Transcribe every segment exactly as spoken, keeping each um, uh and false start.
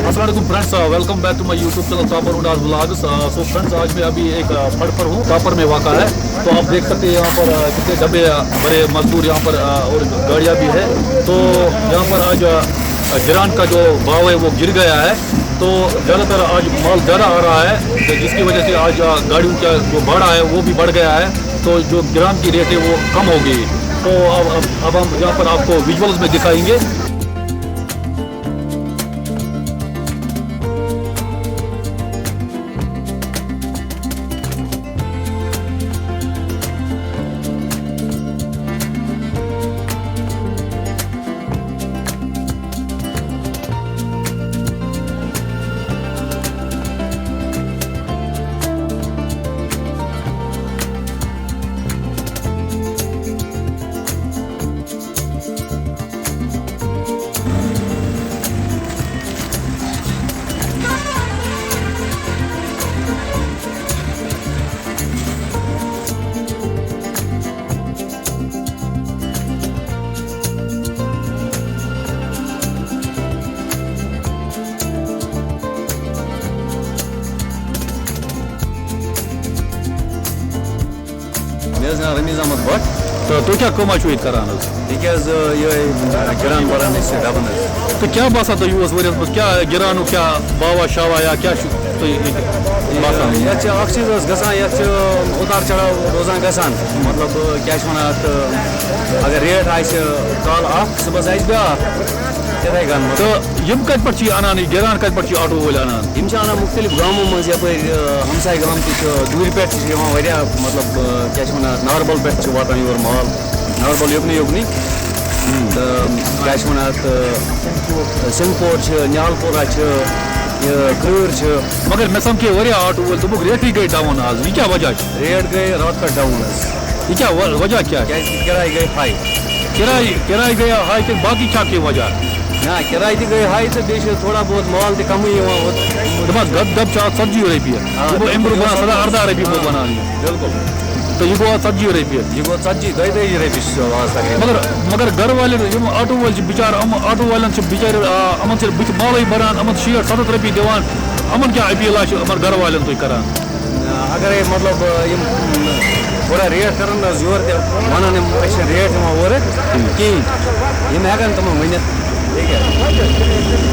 السلام علیکم friends, welcome back to my YouTube channel ساپر انڈاز ولاگس۔ سو فرینڈس، آج میں ابھی ایک آ، پھڑ پر ہوں، ساپر میں واقع ہے۔ تو آپ دیکھ سکتے ہیں یہاں پر آ، کتنے ڈبے آ، بڑے مزدور یہاں پر آ، اور گاڑیاں بھی ہے۔ تو یہاں پر آج آ، گران کا جو بھاؤ ہے وہ گر گیا ہے، تو زیادہ تر آج مال زیادہ آ رہا ہے، جس کی وجہ سے آج آ، گاڑیوں کا جو بھاڑا ہے وہ بھی بڑھ گیا ہے، تو جو گران کی ریٹ ہے وہ کم ہو گئی۔ تو اب اب اب ہم یہاں پر آپ کو ویژولز میں دکھائیں گے۔ مےٚ حظ ناو رمیٖز احمد بٹ۔ تہٕ تُہۍ کیٛاہ کٲمہ چھِو ییٚتہِ کران حظ؟ ییٚکیٛاہ حظ، یِہوٚے گِران بَران أسۍ چھِ ڈَبَن حظ۔ تہٕ کیٛاہ باسان تۄہہِ یُہُس ؤریَس منٛز کیٛاہ گِرانُک کیٛاہ باوا شاوا یا کیٛاہ چھُ تۄہہِ ییٚتہِ باسان؟ یَتھ چھِ اَکھ چیٖز حظ گژھان، یَتھ چھِ اُتار چڑھاو روزان گژھان۔ مطلب، کیٛاہ چھِ وَنان اَتھ، اگر ریٹ آسہِ کالہٕ اَکھ، صُبحَس آسہِ بیٛاکھ، تِتھَے کٔنۍ مطلب۔ تہٕ یِم کَتہِ پٮ۪ٹھ چھِ یہِ اَنان، یہِ گِران کَتہِ پٮ۪ٹھ چھِ یہِ آٹوٗ وٲلۍ اَنان؟ یِم چھِ اَنان مُختٔلِف گامو منٛز، یَپٲرۍ، آ، ہمسایہِ گام تہِ چھِ، دوٗرِ پٮ۪ٹھ تہِ چھِ یِوان واریاہ، مطلب، آ، کیٛاہ چھِ وَنان اَتھ، ناربل پٮ۪ٹھ چھِ واتان یور مال، ناربل یوٚکنُے یوٚکنُے۔ تہٕ کیٛاہ چھِ وَنان اَتھ، آ، سِنٛدپور چھِ، نِہال پورہ چھِ، یہِ کرٛٲر چھِ۔ مگر مےٚ سَمکھے واریاہ آٹوٗ وٲلۍ، دوٚپُکھ ریٹٕے گٔے ڈاوُن آز، یہِ کیٛاہ وجہ چھُ؟ ریٹ گٔے راتہٕ پٮ۪ٹھ ڈاوُن حظ۔ یہِ کیٛاہ و-، وجہ کیٛاہ چھُ؟ کیٛازِ کہِ کِراے گٔے ہاے۔ کِراے، کِراے گٔے ہاے کِنہٕ باقٕے چھا کینٛہہ وجہ؟ نہ، کِراے تہِ گٔے ہاے تہٕ بیٚیہِ چھِ تھوڑا بہت مال تہِ کَمٕے یِوان اوٚت۔ دَپان گَب گَب چھِ آز ژَتجی رۄپیہِ، آ، یہِ گوٚو اَمہِ برٛونٛہہ بَنان سَداہ اَرداہ رۄپیہِ بوٚد بَنان یہِ۔ بِلکُل۔ تہٕ یہِ گوٚو آز ژَتجی رۄپیہِ۔ یہِ گوٚو ژَتجی، دۄیہِ تٲجی رۄپیہِ چھُ آز تقریٖباً۔ مگر، مگر گَرٕ والٮ۪ن، یِم آٹوٗ وٲلۍ چھِ بِچارٕ، یِم آٹوٗ والٮ۪ن چھِ بِچارٮ۪ن، آ، یِمَن چھِ بٕتھِ مالٕے بَران، یِمَن چھِ شیٹھ سَتَتھ رۄپیہِ دِوان، یِمَن کیٛاہ اپیٖل آسہِ یِمَن گَرٕ والٮ۪ن تُہۍ کَران؟ اگرے مطلب یِم تھوڑا ریٹ کرن نہ حظ یورٕ تہِ، ونان یِم أسۍ چھِنہٕ ریٹ ہٮ۪وان اورٕ کِہیٖنۍ، یِم ہٮ۪کن تِمن ؤنِتھ۔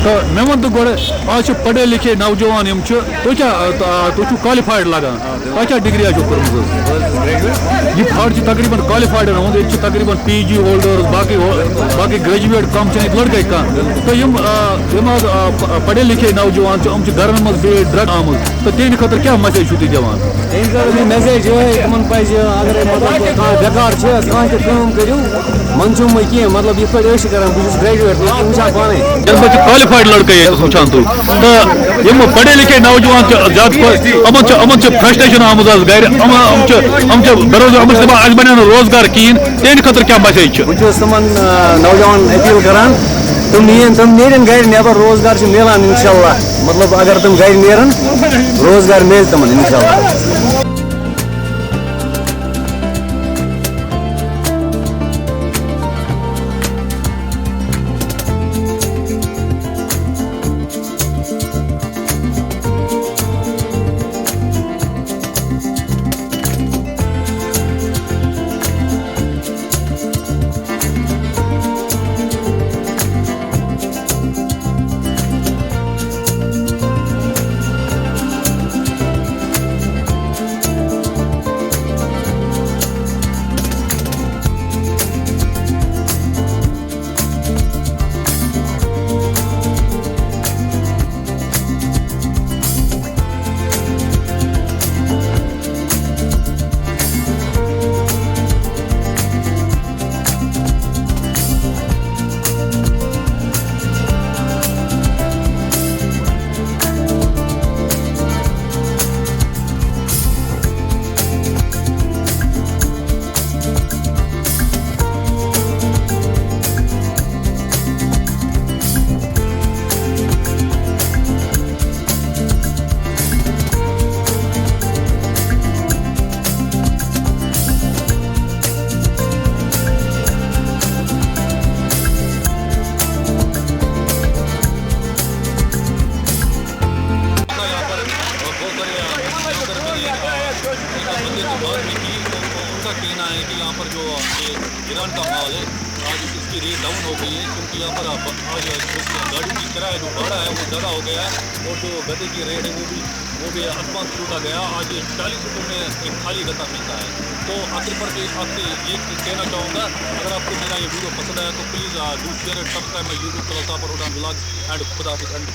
تہٕ مےٚ وَن تہٕ گۄڈٕ، آز چھِ پڑھے لکھے نوجوان یِم چھِ، تُہۍ کیٛاہ، آ، تُہۍ چھِو کوالیفایڈ لگان، تۄہہِ کیٛاہ ڈگری آسیو کٔرمٕژ حظ؟ بہٕ حظ چھُس گریجویٹ۔ یہِ پھاڑ چھِ تقریباً کوالیفایڈن ہُنٛد، ییٚتہِ چھِ تقریباً پی جی ہولڈٲرٕس، باقٕے ہو-، باقٕے گریجویٹ کم چھِنہٕ ییٚتہِ لڑکے کانٛہہ۔ تہٕ یِم، آ، یِم حظ، آ، پ-، پڑھے لکھے نوجوان چھِ، یِم چھِ گرن منٛز بِہِتھ ڈرگ آمٕتۍ، تہٕ تِہنٛدِ خٲطرٕ کیٛاہ میسیج چھِو تُہۍ دِوان؟ تِہنٛدِ خٲطرٕ چھِ میسیج یِہوٚے، تِمن پزِ، اگرے مطلب کانٛہہ بیکار چھِ، کانٛہہ تہِ کٲم کٔرِو، منٛدچھِو مہٕ کینٛہہ، مطلب یِتھ پٲٹھۍ أسۍ چھِ کران، بہٕ چھُس گریجویٹ، تُہۍ چھِو وٕچھان پانے۔ ییٚلہِ بہٕ چھِ کوالیفایڈ لڑکہٕ ییٚتہِ وٕچھان تُہۍ، تہٕ یِم پڑھے لکھے نوجوان چھِ زیادٕ پٲٹھۍ، یِمن چھِ، یِمن چھِ فرسٹریشن آمٕژ آز گرِ، یِم، یِم چھِ، یِم چھِ بے روزگار، یِمن چھِ دپان اَسہِ بنیو نہٕ روزگار کِہیٖنۍ، تِہنٛدِ خٲطرٕ کیٛاہ میسیج چھِ؟ بہٕ چھُس تِمن، آ، نوجوانن اپیل کران، تِم نِیِن، تِم نیرن گرِ نٮ۪بر، روزگار چھُ مِلان انشاءاللہ۔ مطلب اگر تِم گرِ نیرن، روزگار مِلہِ تِمن انشاءاللہ۔ کہنا ہے کہ یہاں پر جو یہ ایران کا مال ہے، آج اس کی ریٹ ڈاؤن ہو گئی ہے، کیونکہ یہاں پر آپ آج جو گاڑیوں کی کرایہ جو بھاڑا ہے وہ زیادہ ہو گیا ہے، اور جو گدے کی ریٹ ہے وہ بھی وہ بھی آسمان چھوتا گیا۔ آج چالیس روپے میں ایک خالی گدا ملتا ہے۔ تو آخر پر میں آپ سے یہ کہنا چاہوں گا، اگر آپ کو میرا یہ ویڈیو پسند آیا تو please do share and subscribe my YouTube channel تاپر اڈان ولاگ، اینڈ خدا حافظ۔